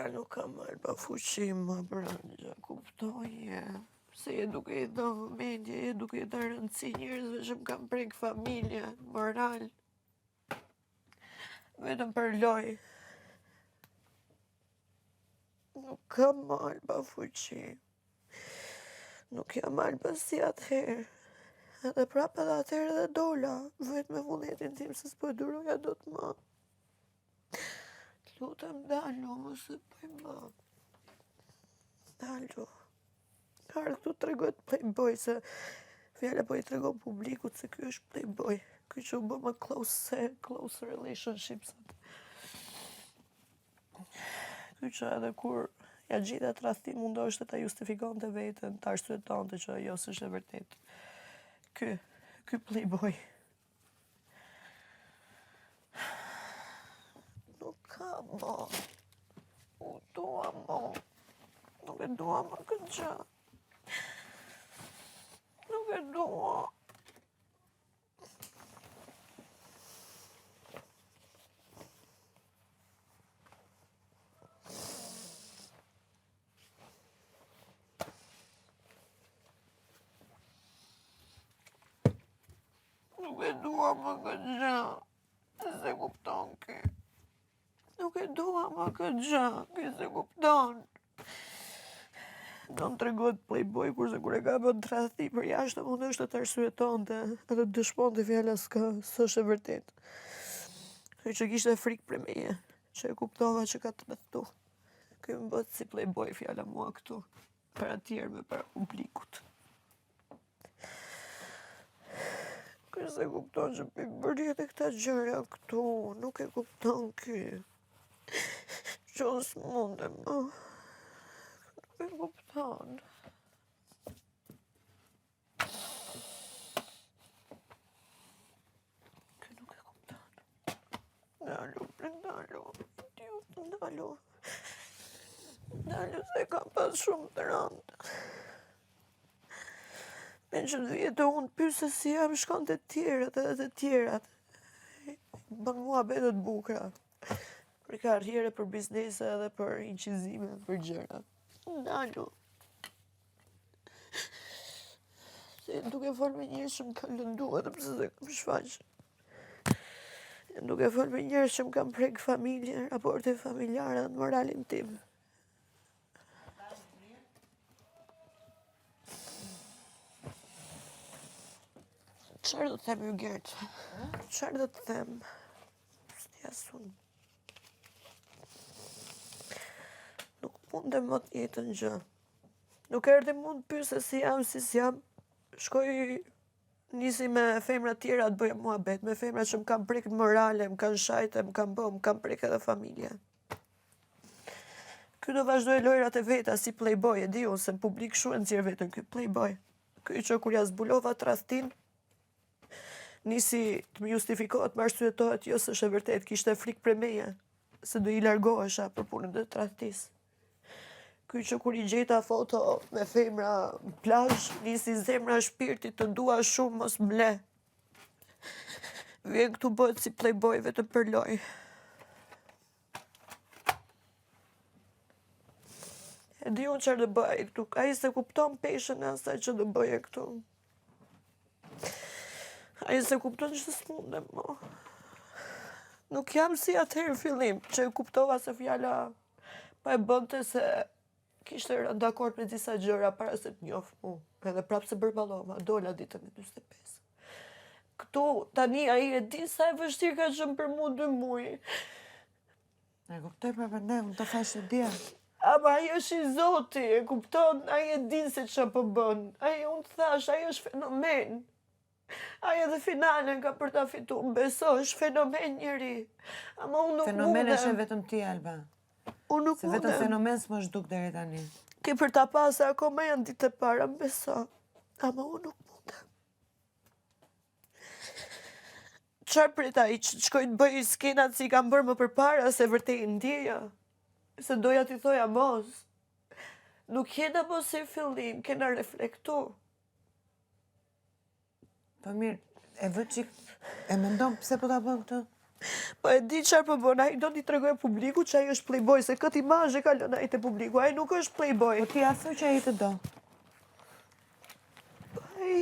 Fjalë nuk kam Alba fuqi më për asgjë, kuptoje. Se je duke i dhënë vëmendje, je duke i dhënë rëndësi njerëzve që më kanë prek familje, moral. Vetëm për lojë. Nuk kam më Alba fuqi. Nuk jam Alba si atëherë. Edhe prapë edhe atëherë edhe dola, vetë me vullnetin tim se s'po e duroja dot më. Të lutem ndalu, mos e bëj më. Ndalu. Ka ardhur këtu tregohet playboy se fjala po i tregon publikut se ky është playboy. Ky që u bë më close, close relationships. Ky që edhe kur ja gjeta tradhti mundoheshte ta justifikonte veten, ta arsyetonte që jo s'është e vërtetë. Ky, ky playboy. Nuk ka më. Nuk dua më. Nuk e dua më këtë gjë. Nuk e dua. Nuk e dua më këtë gjë, s'e kupton ky. Nuk e dua më këtë gjë, ky s'e kupton. Do të tregohet playboy, kurse kur e ka bën tradhti për jashtë, mundoheshte të arsyetonte, edhe të dëshmonte fjala s'ka, s'është e vërtetë. Ky që kishte frikë prej meje, që e kuptova që ka tradhtu. Ky më bëhet si playboy fjala mua këtu, para tjerëve, para publikut. Ky s'e kupton që po i bëri edhe këta gjëra këtu, nuk e kupton ky. Që unë s'mundem më. Nuk e kupton. Ky nuk e kupton. Ndalu, bre, ndalu. Idiot, ndalu. Ndalu se kam pas shumë të rëndë. Me që të vije te unë pyes se si jam shkon te tjerët edhe te tjerat. Bën muhabete të bukura. Për karrierë, për biznese edhe për incizime, për gjëra. Ndalu. Se duke folë me njerëz që më kanë lëndu edhe pse s'e kam shfaq. Duke folë me njerëz që më kanë prek familjen, raporte familjare dhe moralin tim. Çfarë do të them Jugert? Çfarë do të them? S'di as unë. Nuk mundem më të njëjtën gjë. Nuk erdhi mund të pyesë si jam, si s'jam. Shkoi nisi me femra tjera të bëjë muhabet, me femra që më kanë prek në morale, më kanë shajte, më kanë bë, më kanë prek edhe familje. Ky do vazhdojë lojrat e veta si playboy, e di unë se në publik shu e nxjerr veten ky playboy. Ky që kur ja zbulova tradhtin, nisi të më justifikohet, më arsyetohet, jo s'është e vërtetë, kishte frikë prej meje, se do i largohesha për punën e tradhtisë. Ky që kur i gjeta foto me femra në plazh, nisi zemra shpirti të dua shumë, mos më le. Vjen këtu bëhet si playboy vetëm për lojë. E di unë çfarë do bëj këtu. Ai s'e kupton peshën e asaj që do bëje këtu. Ai s'e kupton që s'mundem më. Nuk jam si atëherë fillim, që e kuptova se fjala po e bënte se kishte rënë dakord me disa gjëra para se të njoh mu. Edhe prapë s'e përballova, dola ditën e 45. Këtu, tani, ai e di sa e vështirë ka qenë për mu dy muj. E kuptoj për për ne, unë të thashë dje. Ama ai është i zoti, e kupton, ai e din se ça po bën. Ai unë të thashë, ai është fenomen. Ai edhe finalen ka për ta fitu, më beso, është fenomen njeri. Ama unë nuk Fenomen e sheh vetëm ti, Alba. Unë nuk Se vetëm fenomen s'më është duk deri tani. Ke për ta pa se akoma janë ditë e para, më beso. Ama unë nuk mundem. Çfarë pret ai që të shkoj të bëj skenat si i kam bërë më përpara, se vërtet i ndjeja. Se doja t'i thoja mos. Nuk jena më si fillim, kena reflektu. Po mirë, e vë çik, e mendon pse po ta bën këtë? Po e di çfarë po bën, ai do t'i tregojë publikut që ai është playboy, se këtë imazh e ka lënë ai te publiku, ai nuk është playboy. Po ti a thu që ai të do? Ai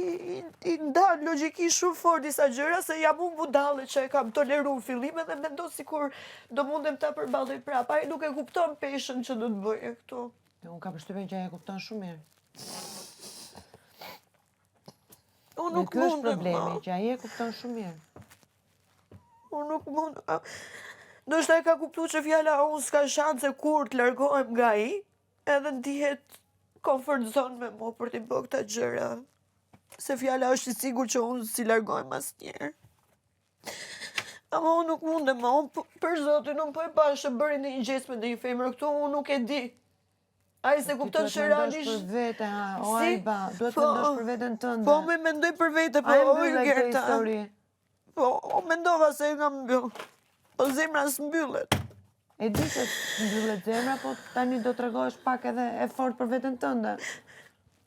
i ndan logjikisht shumë fort disa gjëra se jam unë budalle që e kam toleru në fillim edhe mendon sikur do mundem ta përballoj prapë. Ai nuk e kupton peshën që do të bëjë këtu. Unë kam përshtypjen që ai e kupton shumë mirë. Unë nuk mundem. Ky është problemi, që ai e kupton shumë mirë. Unë nuk mund... Ndoshta e ka kuptu që fjala unë s'ka shanse kurrë të largohem nga ai, edhe ndihet comfort zone me mu për t'i bë këta gjëra. Se fjala është i sigurt që unë s'i largohem asnjëherë. Ama unë nuk mundem më, unë po, për zotin, unë po e pashë që bëri ndonjë gjest me ndonjë femër këtu, unë nuk e di. Ai s'e kupton që realisht... Duhet të mendosh për vete, ha, o Alba, duhet të po, mendosh për veten tënde. Po, me mendoj për vete, po, o Gerta. Po, o mendova se e kam mbyll. Po, zemra s'mbyllet. E di që s'mbyllet zemra, po tani do tregohesh pak edhe e fortë për veten tënde.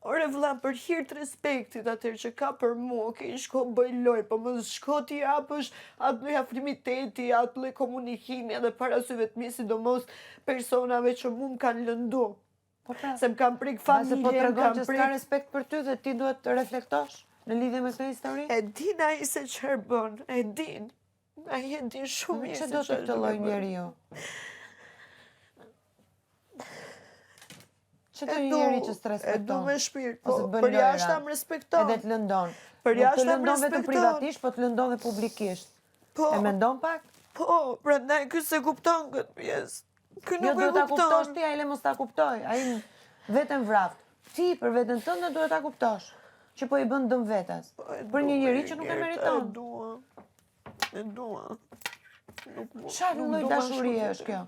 Ore vlla, për hir të respektit atëherë që ka për mua, ok, shko bëj lojë, po mos shko t'i japësh atë lloj afrimiteti, atë lloj komunikimi edhe para syve të mi, sidomos personave që mu më kanë lëndu. Po pra, se më kanë prek familjen, po tregon që s'ka respekt për ty dhe ti duhet të reflektosh në lidhje me këtë histori? E din ai se çfarë bën, e din. Ai e din shumë mirë se çfarë do të këtë lloj njeriu. Ç'do një njeri që s'të respekton? E du me shpirt, po për jashtë më respekton. Edhe të lëndon. Për jashtë më respekton. Nuk të lëndon vetëm privatisht, po të lëndon dhe publikisht. Po. E mendon pak? Po, prandaj ky s'e kupton këtë pjesë. Ky jo, nuk e kupton. Jo, duhet ta kuptosh ti, ai le mos ta kuptojë. Ai veten vraftë. Ti për veten tënde duhet ta kuptosh që po i bën dëm vetes. Po, për një njeri që nuk e meriton. E dua. E dua. Nuk Çfarë lloj dashurie është kjo?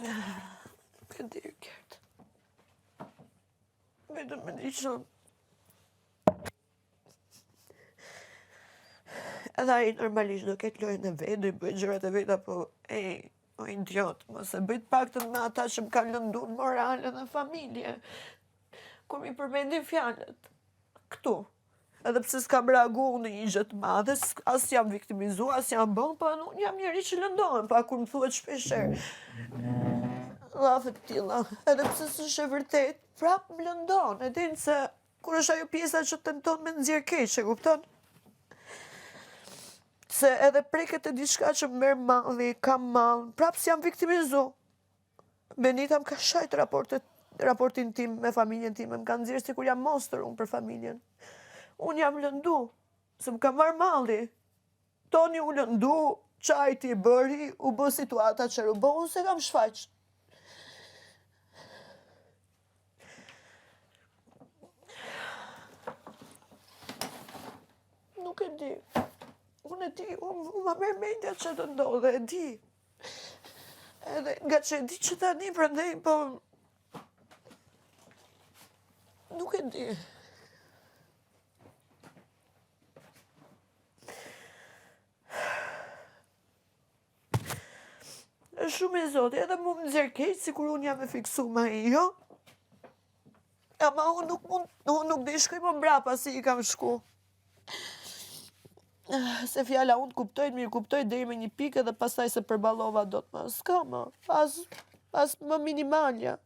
Nuk e di, Gert. Vetëm e di që... Edhe ai normalisht do ketë lojën e vet, do i bëjë gjërat e veta, po ej, o idiot, mos e bëj të paktën me ata që më kanë lëndu në moral edhe familje. Kur m'i përmendin fjalët, këtu, Edhe pse s'kam reagu unë në një gjë të madhe, as jam viktimizu, as jam bën, po unë jam njeri që lëndohem, pa kur më thuhet shpeshherë. Llafe të tilla, edhe pse s'është e vërtetë, prap më lëndon, e din se kur është ajo pjesa që tenton me nxjerr keq, e kupton? Se edhe preket e diçka që më merr malli, kam mall, prap s'jam viktimizu. Benita më ka shajt raportet, raportin tim me familjen time, më ka nxjerrë sikur jam monstër unë për familjen. Unë jam lëndu, se më ka marrë malli. Toni u lëndu, qajti i bëri, u bë situata që u bë, unë s'e kam shfaq. Nuk e di. Unë e di, unë ma merr mendja që do ndodhe, e di. Edhe nga që e di që tani, prandaj, po... Nuk e di. Është shumë i zoti, edhe mu më nxjerr keq, sikur unë jam e fiksume, jo? Ama unë nuk mund, unë nuk di shkoj më mbrapa si i kam shku. Se fjala unë të kuptoj, të mirëkuptoj deri me një pikë dhe pastaj s'e përballova dot më. S'ka më, as, as më minimalja.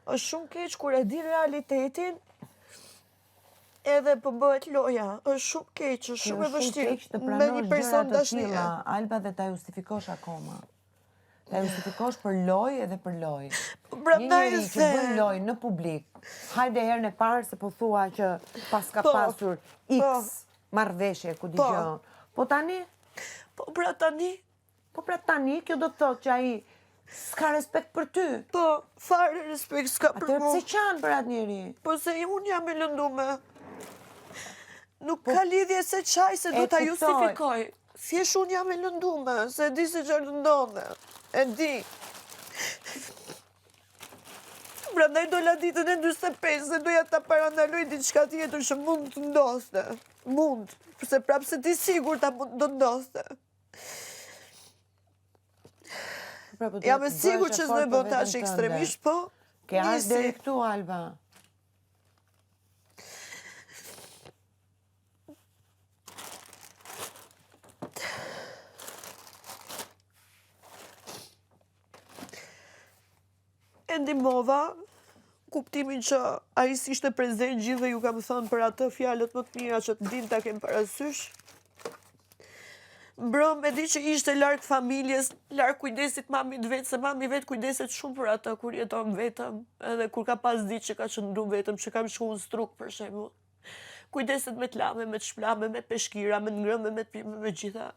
Është shumë keq kur e di realitetin edhe po bëhet loja. Është shumë keq, është shumë e vështirë. Me një person dashnie. Alba dhe ta justifikosh akoma. Ta justifikosh për lojë edhe për lojë. Po, prandaj Një njeri që bën lojë në publik, hajde herën e parë se po thua që paska po, pasur X po, marrëveshje ku di po. gjë. Po tani? Po pra tani? Po pra tani kjo do të thotë që ai s'ka respekt për ty. Po, fare respekt s'ka për Atëherë mua. pse qan për atë njeri? Po se unë jam e lëndume. Nuk Po, ka lidhje se qaj se e do ta kuptoj. justifikoj. Thjesht unë jam e lëndume, se e di se çfarë do ndodhe. E di. Prandaj dola ditën e 45, se doja ta parandaloj diçka tjetër që mund të ndodhte. Mund, se prapë s'e di sigurt a mund do ndodhte. Pra, po Jam e duhet të sigurt bëhesh që e s'do e fortë për bën veten tash tënde. ekstremisht, po Ke ardhur nisi. deri këtu, Alba. e ndihmova, kuptimin që ai s'ishte prezent gjithë ju kam thënë për atë fjalët më të mira që të din ta kem parasysh. Mbrëm e di që ishte larg familjes, larg kujdesit mamit vet, se mami vet kujdeset shumë për atë kur jeton vetëm, edhe kur ka pas ditë që ka qëndru vetëm, që kam shku në Strugë për shembull. Kujdeset me të lame, me të shplame, me peshkira, me të ngrëme, me të pime, me gjitha.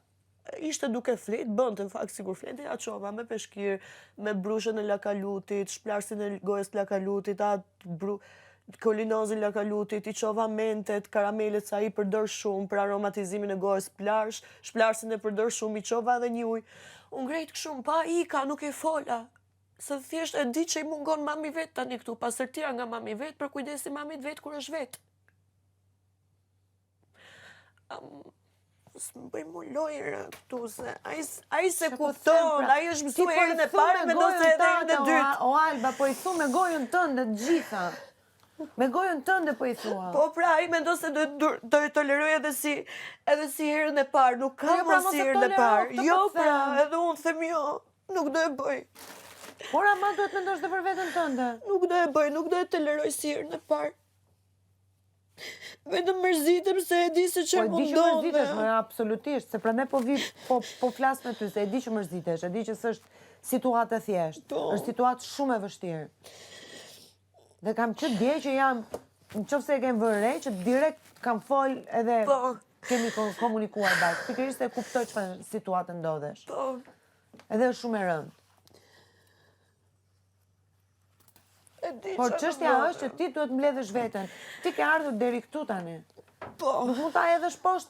Ishte duke flet, bënte në fakt sikur flente, ja çova me peshkir, me brushën e lakalutit, shplarësin e gojës të lakalutit, atë bru, kolinozin lakalutit, i çova mentet, karamelet se ai përdor shumë për aromatizimin e gojës, plarsh, shplarësin e përdor shumë, i çova edhe një ujë. U ngrejt kështu, më pa ika, nuk e fola. Se thjesht e di që i mungon mami vet tani këtu, pastërtia nga mami vet, për kujdesi mamit vet kur është vet. S'më bëj mu lojra këtu se ai ai s'e po kupton, pra, ai është mësu po herën e parë, mendon se edhe herën e dytë. O Alba, po i thu me gojën tënde të gjitha. Me gojën tënde po i thua. Po pra, ai mendon se do do e toleroj edhe si edhe si herën e parë, nuk ka jo, pra, më si herën e parë. Jo po pra, edhe unë them jo, nuk do e bëj. Por ama duhet mendosh dhe për veten tënde. Nuk do e bëj, nuk do e toleroj si herën e parë. Vetëm mërzitem se e di se çfarë po, mundon. Po e di që mërzitesh, më absolutisht, se prandaj po vi po po flas me ty se e di që mërzitesh, e di që s'është situatë e thjeshtë. Po. Është situatë shumë e vështirë. Dhe kam që dje që jam, në qoftë se e ke vënë re, që direkt kam fol edhe po. kemi komunikuar bashkë. Pikërisht e kuptoj çfarë situate ndodhesh. Po. Edhe është shumë e rëndë. Por çështja është që ti duhet mbledhësh veten. Ti ke ardhur deri këtu tani. Po. Nuk mund ta hedhësh poshtë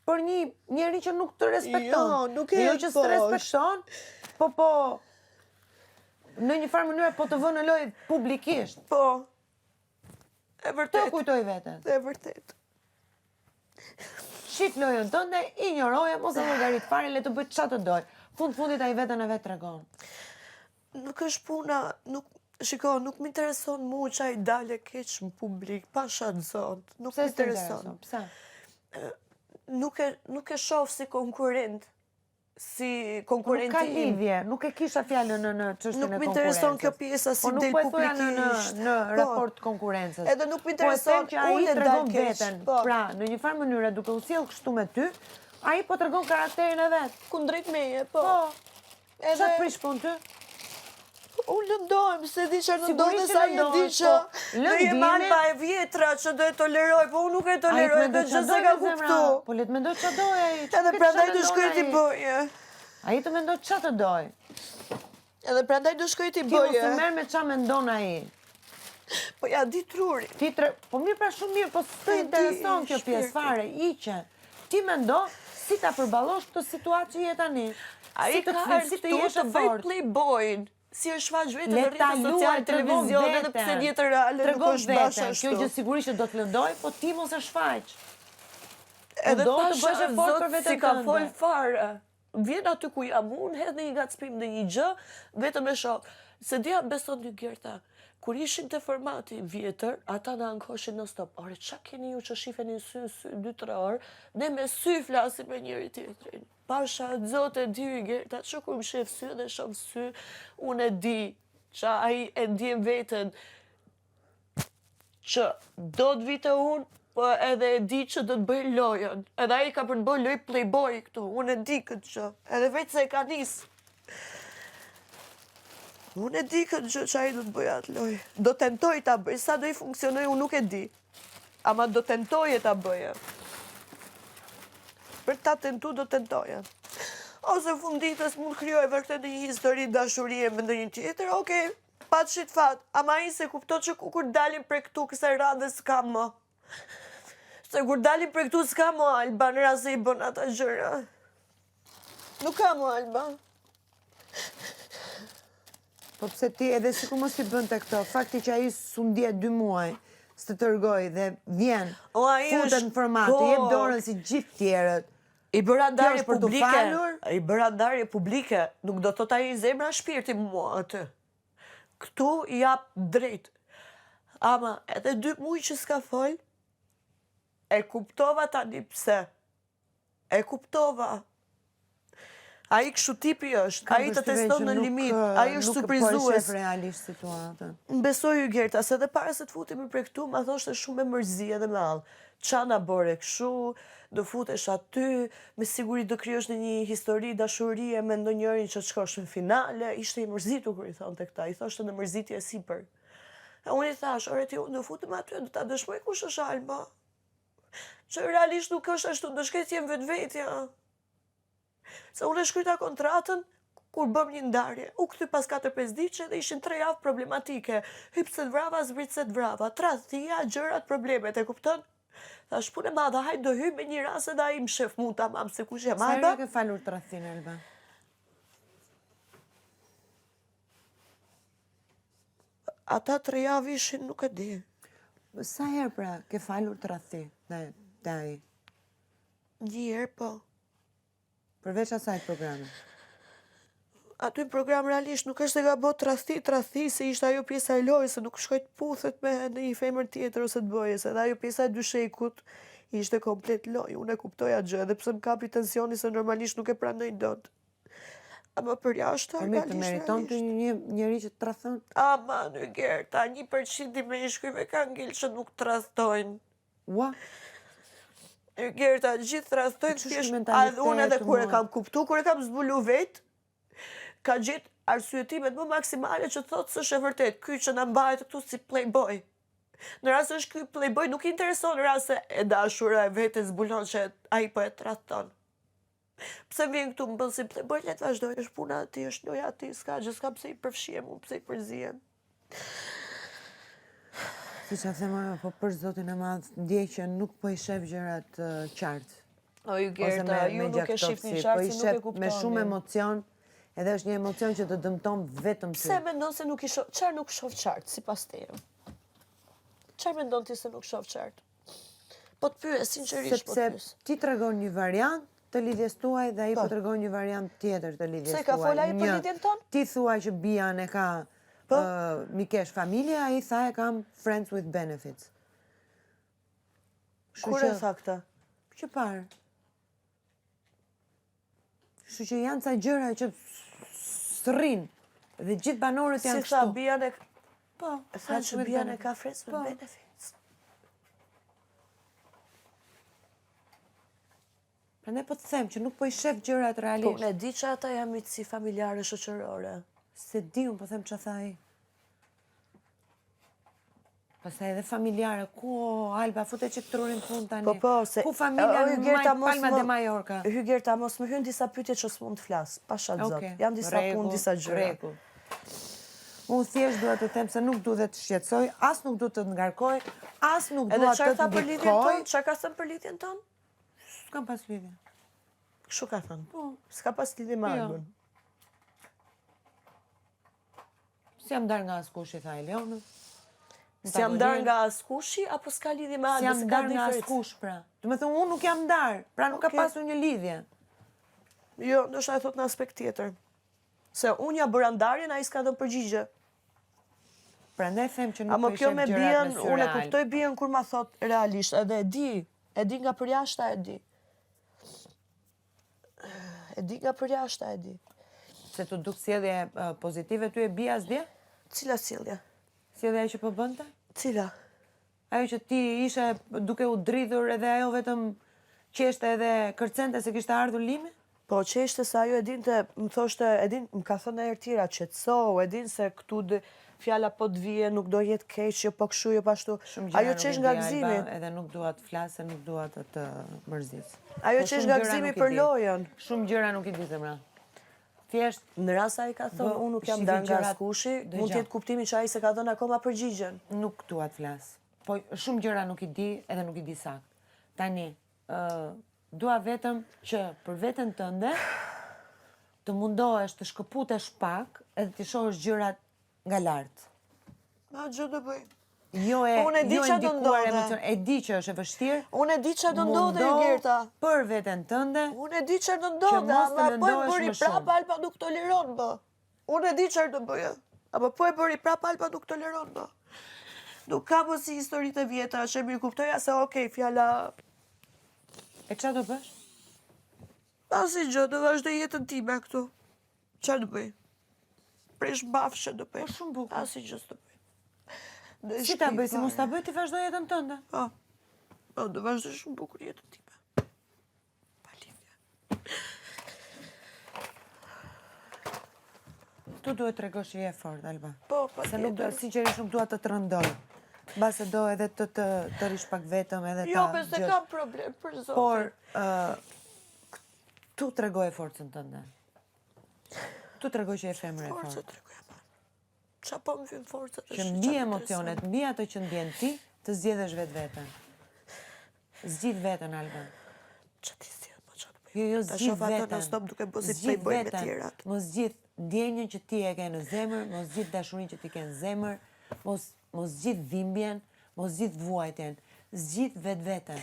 për një njeri që nuk të respekton. Jo, nuk e jo që s'të respekton, po po në një farë mënyre po të vë në lojë publikisht. Po. E vërtetë. Të kujtoj veten. E vërtetë. Shif lojën tënde, injoroje, mos e llogarit fare, le të bëjë ça të dojë. Fund fundit ai veten e vet tregon. Nuk është puna, nuk, shiko, nuk më intereson mu që ai dalë keq në publik, pasha Zot, nuk më intereson. Pse? Nuk e, nuk e shoh si konkurrent, si konkurrent Nuk ka lidhje, nuk e kisha fjalën në në çështjen e konkurrencës. Nuk më intereson kjo pjesa si po del publikisht. Po nuk po e thoja në në në po. raport konkurrencës. Edhe nuk më intereson po që ai tregon veten. Po. Pra, në një farë mënyre duke u sjellë kështu me ty, ai po tregon karakterin e vet. Kundrejt meje, po. Po. Edhe... Ça të prish punë ty? Unë lëndohem, se di që lëndohem, se ai e di që po, do jem Alba e vjetra që do e toleroj, po unë nuk e toleroj, këtë gjë s'e ka kuptu. Po le të mendojë ça dojë ai. Edhe prandaj do shkoj t'i bëjë. Ai të mendojë ça të dojë. Edhe prandaj do shkoj t'i bëjë. Ti mos u merr me ça mendon ai. Po ja di trurin. Ti tre... Po mirë pra shumë mirë, po s'të intereson kjo pjesë fare, hiqe. Ti mendo si ta përballosh këtë situatë që je tani. Ai si të ka si të jesh të bëj playboy-in. Si e shfaq veten në rrjetet sociale, televizion, edhe pse në jetë reale nuk është bash ashtu. Kjo gjë sigurisht që do të lëndojë, po ti mos e shfaq. Edhe do të bësh e fortë për veten tënde. S'i ka fol fare. Vjen aty ku jam unë, hedh një ngacmim në një gjë, vetëm e shoh. Se di a beson ti Gerta, kur ishim te formati vjetër, ata na ankoheshin non stop. Ore, ça keni ju që shifeni në sy në sy 2-3 orë, ne me sy flasim me njëri tjetrin. Pasha Zot e di Gerta, që kur më shef sy dhe shoh sy, unë e di që ai e ndjen veten që do të vijë te unë, po edhe e di që do të bëj lojën. Edhe ai ka për të bërë lojë playboy këtu, unë e di këtë gjë. Edhe vetë se e ka nis. Unë e di këtë gjë që ai do të bëjë atë lojë. Do tentoj ta bëj, sa do i funksionoj, unë nuk e di. Ama do tentoje ta bëje. Për ta tentu do tentoje. Ose fund ditës mund krijoj vërtet një histori dashurie me ndonjë tjetër, okej, Paçit fat, ama ai s'e kupton që kur dalim prej këtu kësaj radhe s'ka më. Se kur dalim prej këtu s'ka më Alba në rast se i bën ata gjëra. Nuk ka më Alba. Po pse ti edhe sikur mos i bënte këto, fakti që ai s'u ndje dy muaj, s'të tërgoi dhe vjen, O, ai futet është- në format, po. të jep dorën si gjithë tjerët. I bëra ndarje është për t'u publike. falur? I bëra ndarje publike. Nuk do thotë ai zemra shpirti mua aty. Këtu i jap drejt. Ama edhe dy muaj që s'ka fol, e kuptova tani pse. E kuptova. Ai kështu tipi është, ai të teston në limit, ai është surprizues. Nuk po e shef realisht situatën. Më beso Hygerta, se edhe para se të futemi prej këtu, ma thoshte shumë me mërzi edhe me hall. Ça na bëre kështu, do futesh aty, me siguri do krijosh ndonjë histori dashurie me ndonjërin që të shkosh në finale, ishte i mërzitur kur i thonte këta, i thoshte në mërzitje e sipër. E unë i thash, ore ti unë do futem aty, do ta dëshmoj kush është Alba. Që realisht nuk është ashtu, do shkoj të jem vetvetja. Se unë e shkruajta kontratën kur bëmë një ndarje. U kthy pas 4-5 ditësh dhe ishin 3 javë problematike. Hyp se të vrava, zbrit se të vrava. Tradhtia, gjërat, problemet, e kupton? Thash punë e madhe, hajt do hyj me një rast edhe ai më shef mu tamam se kush jam Sa herë ke falur tradhtinë, Alba? Ata tre javë ishin, nuk e di. Sa herë pra ke falur tradhti te ai? Një herë po. Përveç asaj të programit? Aty në program realisht nuk është se ka bo tradhti, tradhti, se ishte ajo pjesa e lojës, se nuk shkoi të puthet me një femër tjetër ose të bëje, se edhe ajo pjesa e dyshekut ishte komplet lojë, unë e kuptoj atë gjë, edhe pse më kapi tensioni se normalisht nuk e pranoj dot. Ama përjashta, po realisht, të meriton ty një njeri që të tradhton? Aman, Gerta, 1% i meshkujve ka ngel që nuk tradhtojnë. Ua? Gerta, gjithë tradhtojnë, thjesht, a unë edhe kur e kam kuptu, kur e kam zbulu vetë, ka gjetë arsyetimet më maksimale që thotë s'është e vërtetë, ky që na mbahet këtu si playboy. Në rast se është ky playboy, nuk i intereson në rast se e dashura e vet e zbulon që ai po e tradhton. Pse vjen këtu më bën si playboy, le të vazhdoj, është puna e tij, është loja e tij, s'ka gjë, s'ka pse i përfshihem unë, pse i përzihem. Si ça them, po për zotin e madh, ndjej që nuk po i shef gjërat qartë. O ju Gerta, ju nuk e shifni qartë, po si nuk e kuptoni. Me shumë emocion, edhe është një emocion që të dëmton vetëm ty. Pse mendon se nuk i shoh, çfarë nuk shoh qartë, sipas teje? Çfarë mendon ti se nuk shoh qartë? Po të pyes, sinqerisht po të pyes. Sepse ti tregon një variant të lidhjes tuaj dhe ai po, po tregon një variant tjetër të lidhjes tuaj. Pse ka fol ai për lidhjen tonë? Ti thua që Bian e ka po? mikesh familje, ai tha e kam friends with benefits. Kur e tha këtë? Që parë. Kështu që janë ca gjëra që s'rrinë. Dhe gjithë banorët janë kështu. Si tha Bian e... Po, tha që Bian e ka friends with po. benefits. Prandaj po të them që nuk po i shef gjërat realisht. Po, unë e di që ata janë miqësi familjare shoqërore. S'e di, unë po them ça tha ai. Pastaj edhe familjare, ku o, Alba, fute çik trurin në punë tani. Po, po, se... Ku familja në Hygerta, mos Palma de Mallorca. Hygerta, mos më hyn disa pyetje që s'mund të flas, pasha zot. Okay. Janë disa punë, disa gjëra. Rregull. Unë thjesht dua të them se nuk du dhe të shqetësoj, as nuk du të ngarkoj, as nuk dua të të ndikoj. Edhe çfarë ka thënë për lidhjen tonë? S'kam pas lidhje. Kështu ka thënë? Po. S'ka pas lidhje me jo. Albën. S'jam ndarë nga askushi, tha Eliona. S'jam ndarë nga askushi, apo s'ka lidhje me Albën? S'jam ndarë nga askush, pra. Domethënë, unë nuk jam ndarë, pra nuk ka pasur një lidhje. Jo, ndoshta e thotë në aspekt tjetër. Se unë ia bëra ndarjen, ai s'ka dhënë përgjigje. Prandaj them që nuk po i shef gjërat me sy real. Unë e kuptoj Bian kur ma thotë realisht, edhe e di, e di nga përjashta e di. E di nga përjashta e di. Se t'u duk sjellje pozitive ty e Bias dje? Cila sjellje? Sjellja që po bënte? Cila? Ajo që ti ishe duke u dridhur edhe ajo vetëm qeshte edhe kërcente se kishte ardhur limi? Po qeshte se ajo e dinte, më thoshte, e din, më ka thënë herë tjera, qetësohu, e din se këtu dë, fjala po të vije, nuk do jetë keq, jo po kështu, jo pashtu. Shumë gjëra ajo qesh nga gëzimi. Edhe nuk dua të flas, se nuk dua të të mërzis. Ajo po qesh nga gëzimi për lojën. Shumë gjëra nuk i di zemra. Thjesht në rast ai ka thënë unë nuk jam ndarë nga askushi, mund të jetë kuptimi që ai s'e ka dhënë akoma përgjigjen. Nuk dua të flas. Po shumë gjëra nuk i di, edhe nuk i di saktë. Tani, ë dua vetëm që për veten tënde të mundohesh të shkëputesh pak edhe t'i shohësh gjërat nga lart. Ma gjë do bëj. Jo e, Unë e di jo çfarë do ndikuar ndodhe. emocion, e di që është e vështirë. Unë e di çfarë do ndodhe, Mundohu Gerta. Për veten tënde. Unë e di çfarë do ndodhe, mos të ama po e lëndohesh bëri më shumë. prapë Alba nuk toleron më. Unë e di çfarë do bëja. Ama po e bëri prapë Alba nuk toleron më. Nuk ka më si historitë e vjetra që e mirëkuptoja se okej, fjala E çfarë do bësh? Asnjë gjë, do vazhdoj jetën time këtu. Çfarë do bëj? Presh mbafshe do bëj. Po shumë bukur. Asnjë gjë s'do bëj. Do Si ta bëj, si mos ta bëj, ti vazhdo jetën tënde. Po. Po, do vazhdoj shumë bukur jetën time. Pa lidhje. Tu duhet tregosh që je e fortë, Alba. Po, pa Se nuk do, sinqerisht nuk dua të të rëndoj. Mbase do edhe të të të rrish pak vetëm edhe jo, ta Jo, s'e kam problem për zotin. Por, këtu tregoje forcën tënde. Këtu tregoj që je femër e fortë. Forcë tregoj ama. Ça po më vjen forca Që mbi emocionet, mbi ato që ndjen ti, të zgjedhësh vetveten. Zgjidh veten, Alba. Ça t'i zgjidh, po ça të bëj? Jo, jo, zgjidh veten. Ta stop duke bërë si playboy me tjerat. Mos zgjidh ndjenjën që ti e ke në zemër, mos zgjidh dashurinë që ti ke në zemër, mos mos zgjidh dhimbjen, mos zgjidh vuajtjen, zgjidh vetveten.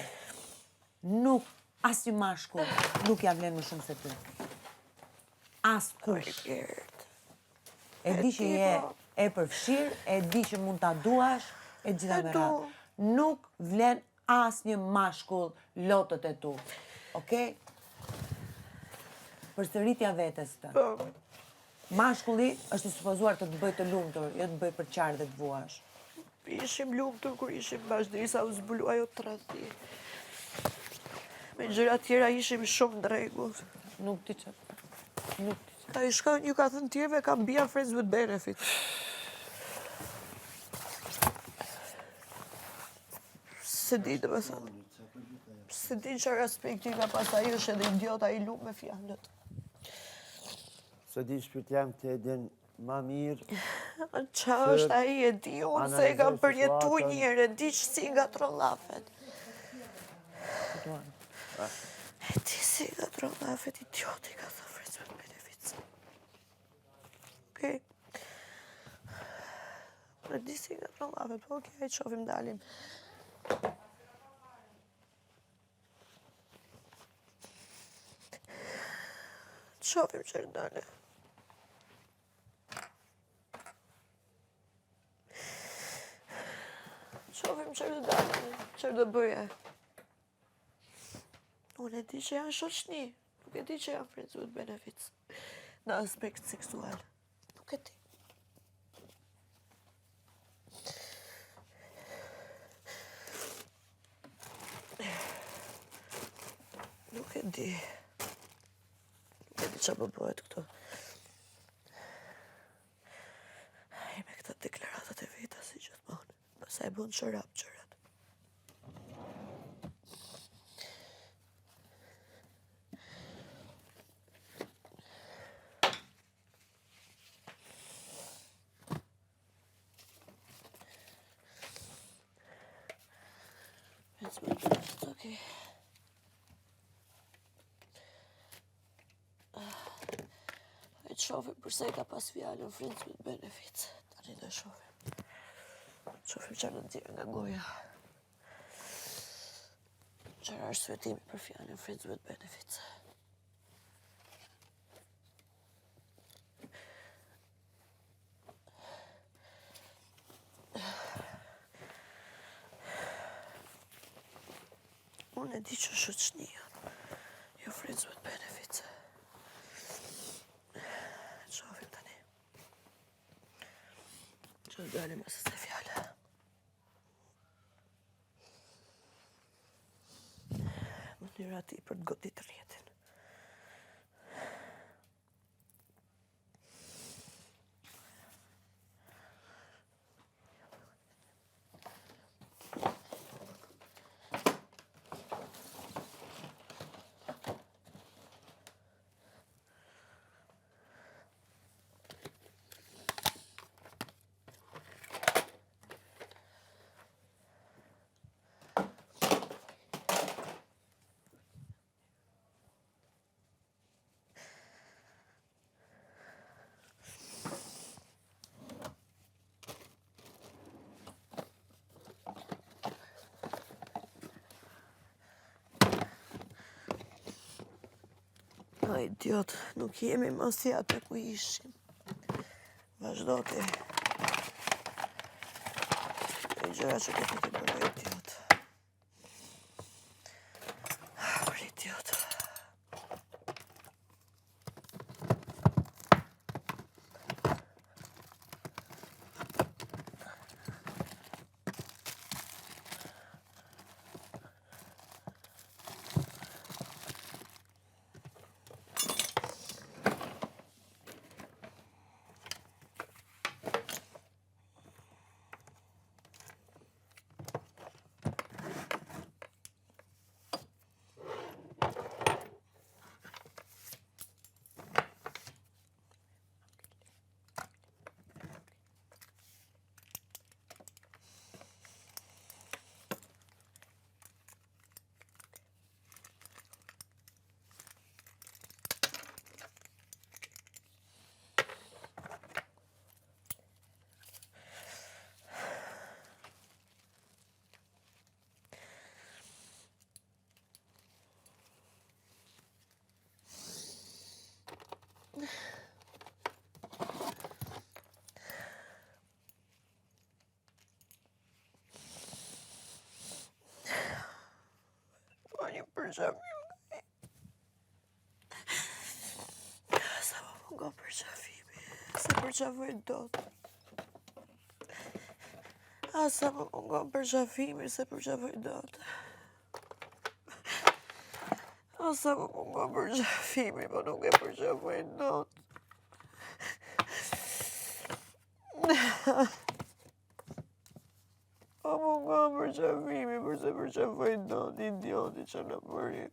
Nuk asnjë mashkull nuk ia vlen më shumë se ty. Askush. E di që je po. e përfshirë, e di që mund ta duash, e gjitha me radhë. Nuk vlen asnjë mashkull lotët e tu. Okej? Përsëritja vetes këtë. Po. Mashkulli është i supozuar të të bëjë të lumtur, jo të bëjë përçarë dhe të vuash. Ishim lumtur kur ishim bashkë derisa u zbulua ajo tradhti. Me gjëra tjera ishim shumë në rregull. Nuk di çfarë. Nuk di çfarë. Ka i shkon, ju ka thënë tjerëve kam bia friends with benefit. S'e di domethënë. S'e di çfarë aspekti ka pas ai është edhe idiot ai lun me fjalët. S'e di shpirt jem ti e din ma mirë. Ça është ai e di unë se e kam përjetu një herë, e di që si ngatërron llafet. E di si ngatërron llafet, idioti ka thënë friends with benefits. Okej. E di si ngatërron llafet, po okej, hajt shofim dalim. Shofim çfarë dale. Shofim çfarë dale, çfarë do bëje. Unë e di që janë shoqni, nuk e di që janë friends with benefits në aspekt seksual. Nuk e di. Nuk e di. Nuk e di ça po bëhet këtu. Ai me këto deklaratat e veta si gjithmonë. Pastaj bën çorap gjërat. It's okay. E të shofim përse e ka pas fjalën friends with benefits. Tani do e shofim. Shofim çfarë do nxjerrë nga goja. Çfarë arsyetimi për fjalën friends with benefits. Unë e di që shoqni janë, jo friends with benefits. Shofim tani. Që të dalim asë se fjale. Mënyra e tij për të godit rrjetin. O idiot, nuk jemi më si atë ku ishim. Vazhdo ti. E gjëra që ke të bërë, idiot. Për idiot. përqafim. Sa më mungon përqafimi, s'e përqafoj dot. A sa më mungon përqafimi, s'e përqafoj dot. A sa më mungon përqafimi, po nuk e përqafoj dot. Po mungon përqafimi, por s'e përqafoj dot, idioti që na bëri.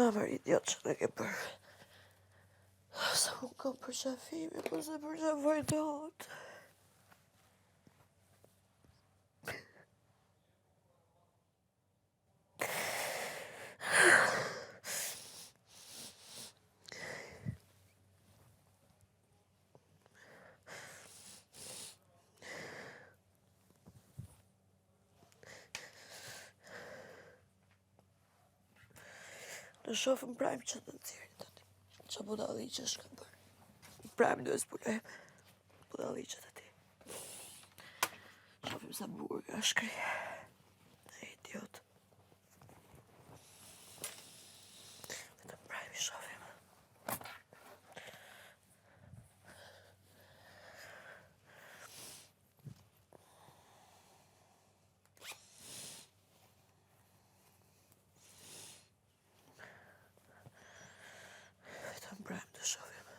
A, mër idiot që na ke bërë. Sa mungon përqafimi, po s'e përqafoj dot. Të shofim Prime që të nxjerrin tani. Ça budalliqesh ka bërë. Prime do e zbulojmë. Budalliqet e tij. Shofim sa bukur ka shkri. E idiot. Vetëm Prime i shofim. Vetëm Prime të shohim.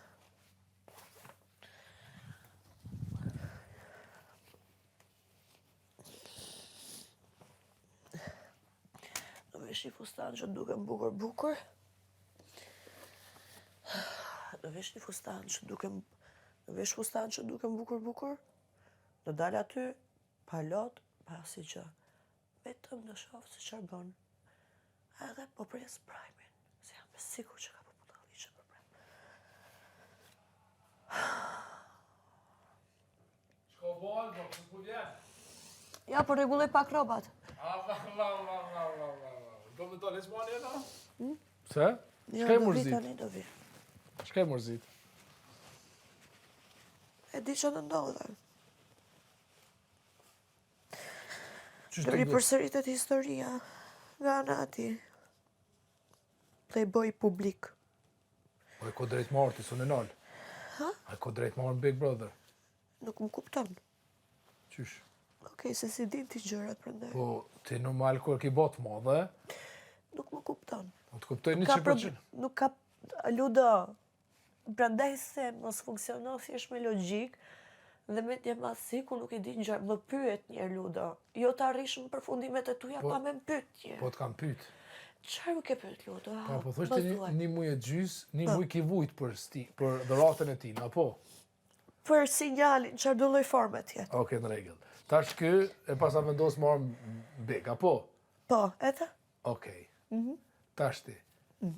Do vesh një fustan që dukem bukur bukur. Do vesh një fustan që dukem do vesh fustan që dukem bukur bukur. Do dal aty pa lot, pa asgjë. Vetëm do shoh se çfarë bën. Edhe po pres Prime-in, se jam e sigurt që ka bërë budalliqe për Prime. Çka bën, po ku vjen? Ja, po rregulloj pak rrobat. A, va, va, va, va, va, va. Do me dalë s'mani jena? Hmm? Pse? Jo, Çka je do vi mërzit? tani, do vi. Çka je mërzit? E di që do ndodhe. Qysh Do të ndodh? ripërsëritet historia nga ana e atij. Playboy publik. Po e ka drejt marrë, ti s'u në nalë. Ha? A ka drejt marrë në Big Brother. Nuk më kupton. Qysh? Okej, se si din ti gjërat prandaj. Po, ti normal kur e ki bo të madhe, Nuk më kupton. po të kuptoj një Ka që problem, nuk ka Ludo. Prandaj se mos funksiono thjesht me logjikë dhe me djemadhësi kur nuk i din gjërat. Më pyet një herë Ludo. Jo të arrish në përfundimet e tuaja Po, pa më pyet një herë. Po të kam pyet. Çfarë më ke pyet Ludo? Po, po thosh Më ti një, thuaj. një muj e gjys, një Po. muj ki vujt për sti, për dhuratën e tij, apo? Për sinjalin, çfarë do lloj forme të jetë. Okej, në rregull. Tash ky e pasa vendos marr Big, apo? Po, edhe? Okej. Mhm. Tash ti.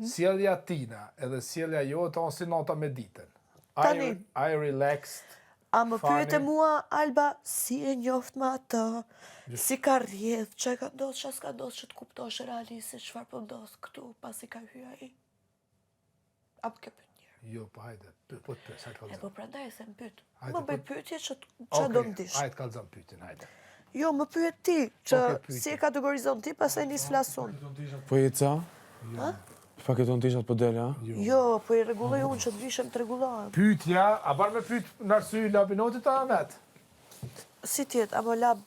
Sjellja tina edhe sjellja jote janë si nata me ditën. Tani. I, I relaxed. A më Funny. pyete mua, Alba, si e njoft me atë, si ka rrjedh, që ka ndodhë, që s'ka ndodhë, që të kuptosh realisht se çfarë po ndodh këtu, pasi ka hy ai. A më ke pyet një herë? Jo, po hajde, py- po të pyes, hajde E kallzam. po prandaj se më pyet. Hajde, Më bëj po- pyetje që që do Okej, më dish. Hajde kallzam pyetjen, hajde. Jo, më pyet ti, që Okej, pyetje. si e kategorizon ti, pastaj nis flas unë. Po je ca? Pa këto në tishat po del, ha? Jo, po i rregulloj unë që të vishem të rregullohem. Pyetja, a bar me pyet në arsye Labinotit a vet? Si tjetë, apo lab,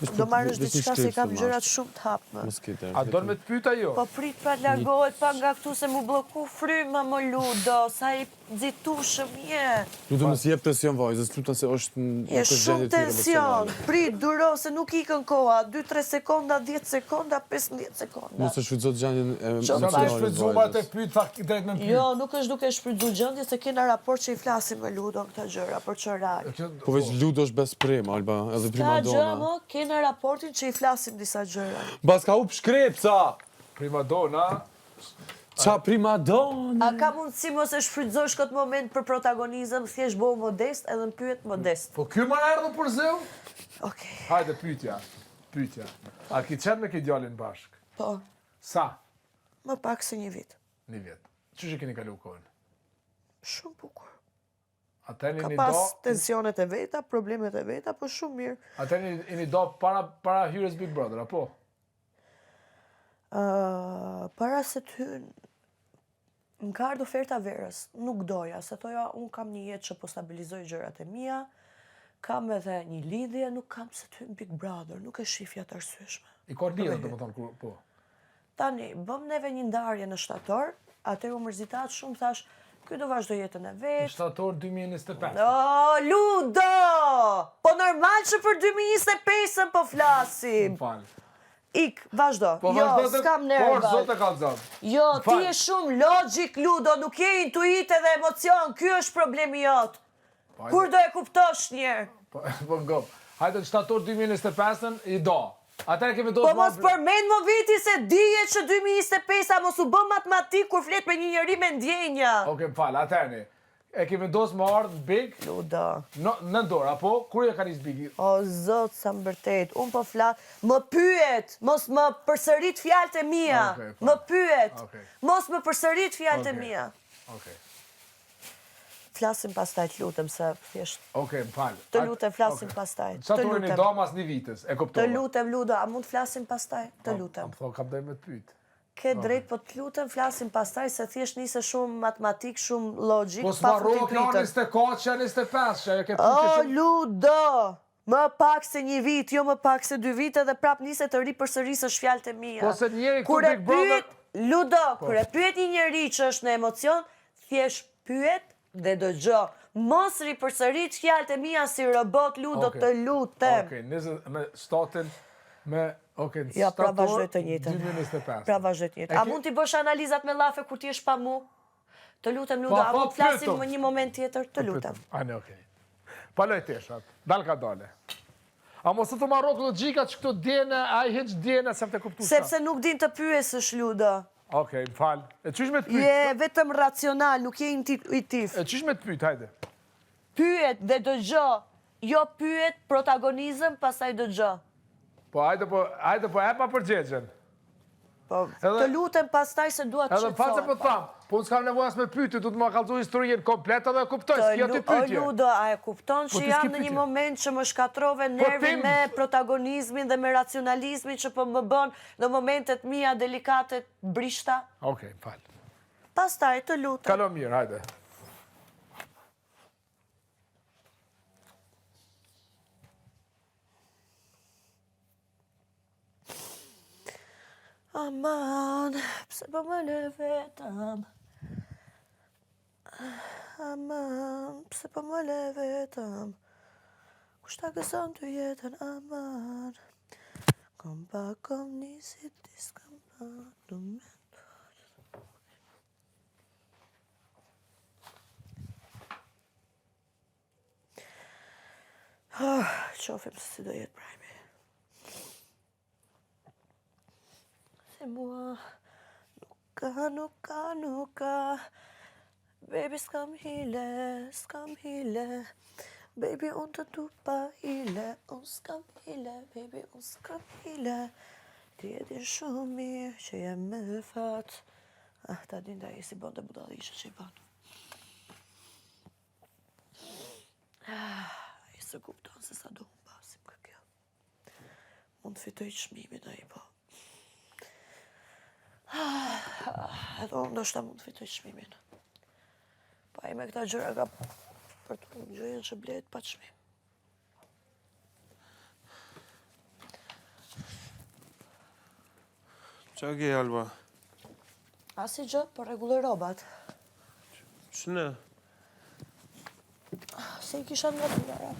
Veç do për- marrësh veç një diçka se shkrip kam të gjërat marrësh. shumë të hapme. Mos ke A don me të pyet ajo? Po prit pra të largohet pa nga këtu se mu bloku fryma më ludo, sa i nxitueshëm je. Lutem mos i jep tension vajzës, lutem se është në Je nuk është shumë gjendje të mirë tension. emocionale. Prit, duro se nuk ikën koha, 2-3 sekonda, 10 sekonda, 15 sekonda. Mos e shfrytëzo gjendjen e Qo Sa të emocionale të shfrytëzuar të vajzës. pyet, tha drejt me pyet. Jo, nuk është duke shfrytëzuar gjendje se kena raport që i flasim me Ludon këta gjëra, për që real. Kjo- Po veç Ludo është best prim, Alba, edhe Ka prima gjë donna. mo, kena raportin që i flasim disa gjëra. Bas ka hup shkrepsa! Prima donna, Qa prima donna? A ka mundësi mos e shfrytëzosh këtë moment për protagonizëm, thjesht bëhu modest edhe më pyet modest. po ky më erdhi për zeu? Okej. Hajde pyetja. Pyetja. A ki qenë me këtë djalin bashkë? Po. Sa? Më pak se një vit. Një vit. Qysh e keni kalu kohën? Shumë bukur. Atëherë Ka jeni pas do... tensionet e veta, problemet e veta, po shumë mirë. Atëherë jeni do para, para hyrjes Big Brother, apo? Uh, para se të hynë, më ka ardhur oferta verës, nuk doja, se thoja, unë kam një jetë që po stabilizoj gjërat e mia, kam edhe një lidhje, nuk kam pse të hy në Big Brother, nuk e shifja të arsyeshme. I ka lidhje, domethënë, kur, po. Tani, bëmë neve një ndarje në shtator, atëherë u mërzita aq shumë, thashë, ky do vazhdojë jetën e vet. Në shtator 2025. O, Ludo! Po normal që për 2025-ën po flasim. Më fal. Ik, vazhdo. Po jo, vazhdo të... s'kam nerva. Por, zot e kallzon. Jo, Më ti fal. je shumë logjik, Ludo, nuk je intuit edhe emocion, ky është problemi jot. Po, Kur do e kuptosh njëherë? Po, po ngop. Hajde në shtator 2025-ën i do. Atëherë kemi Po mos përmend më viti se dije që 2025-a mos u bë matematik kur flet me një njeri me ndjenja. Okej, më fal, atëherë. E kemi vendos me ardhë në Big Ludo. në nëntor, apo? Kur e ka nis Bigi? O zot sa më vërtet, unë po flas, më pyet, mos më përsërit fjalët e mia. Okej, po. Më pyet. Okej. Mos më përsërit fjalët e Okej. mia. Okej. Flasim pastaj, të lutem se thjesht Okej, më fal. Të lutem, flasim pastaj. Të Shtatorin i lutem. do mas një vitës, e kuptova. Të lutem Ludo, a mund të flasim pastaj? Të lutem. Më thonë, kam drejt me të pyet. Ke drejt, po të lutem flasim pastaj se thjesht nise shumë matematik, shumë logjik, Po pa s'ma fut rrok janë intuitën. 24, 25, ajo ke O, pyetje shumë. Ludo! Më pak se një vit, jo më pak se dy vite dhe prap nise të ripërsërisësh fjalët e mia. Po se njeri këtu Kur e Big Brother- pyet, Ludo, Po. kur e pyet një njeri që është në emocion, thjesht pyet dhe dëgjo. Mos ripërsërit fjalët e mia si robot, Ludo, Okej. të lutem. Okej, 20 me shtatin me okej, Ja, pra shtator vazhdoj të njëjtën. 2025. Pra vazhdoj të njëjtën. E A ke- mund t'i bësh analizat me llafe kur ti je pa mu? Të lutem Ludo, Pa, a po, mund të flasim pyetëm. më një moment tjetër? Të lutem. Ani, okej. Paloj teshat, dal ka dale. A mos të të marrok logjika që këto djene, a i hiq djene, se më të kuptu Sepse nuk din të pyesësh, Ludo. Okej, më fal. E qysh me të pyet? Je vetëm racional, nuk je intuitiv. E qysh me të pyet, hajde. Pyet dhe dëgjo. Jo pyet protagonizëm, pastaj dëgjo. Po hajde po, hajde po e pa përgjegjen. Po, Edhe- të lutem pastaj se dua të Edhe më fal se po të tham, po unë s'kam nevojë as me pyetje, du të më kallzoj historinë komplet edhe e kuptoj, Të s'ki aty lu- o pyetje. Ludo, a e kupton Po që ti jam s'ki në një pyetje. moment që më shkatrove nervin tim- me protagonizmin dhe me racionalizmin që po më bën në momentet mia delikate brishta? Okej, më fal. Pastaj të lutem. Kalo mirë, hajde. Aman, pse po më lë vetëm? Aman, pse po më lë vetëm? Kush ta gëzon ty jetën, aman? Kom pa kom nisi ti s'kam pa të me Ah, Qofim se si do jetë prajmi. Se mua nuk ka, nuk ka, nuk ka Baby s'kam hile, s'kam hile Baby unë të du pa hile Unë s'kam hile, baby unë s'kam hile Ti e din shumë mirë që jem me fat Ah, ta din da i si bën të budallishe që i bën Ah, ai s'e kupton se sa do humbasim nga kjo Mund të fitoj çmimin ai po. Ah, Edhe unë ndoshta mund të fitoj çmimin. Po ai me këta gjëra ka për të unë gjëjen që blehet pa çmim. Qa ke, Alba? Asi gjë, po rregulloj rrobat. Ç'ne? Se i kisha nga duara.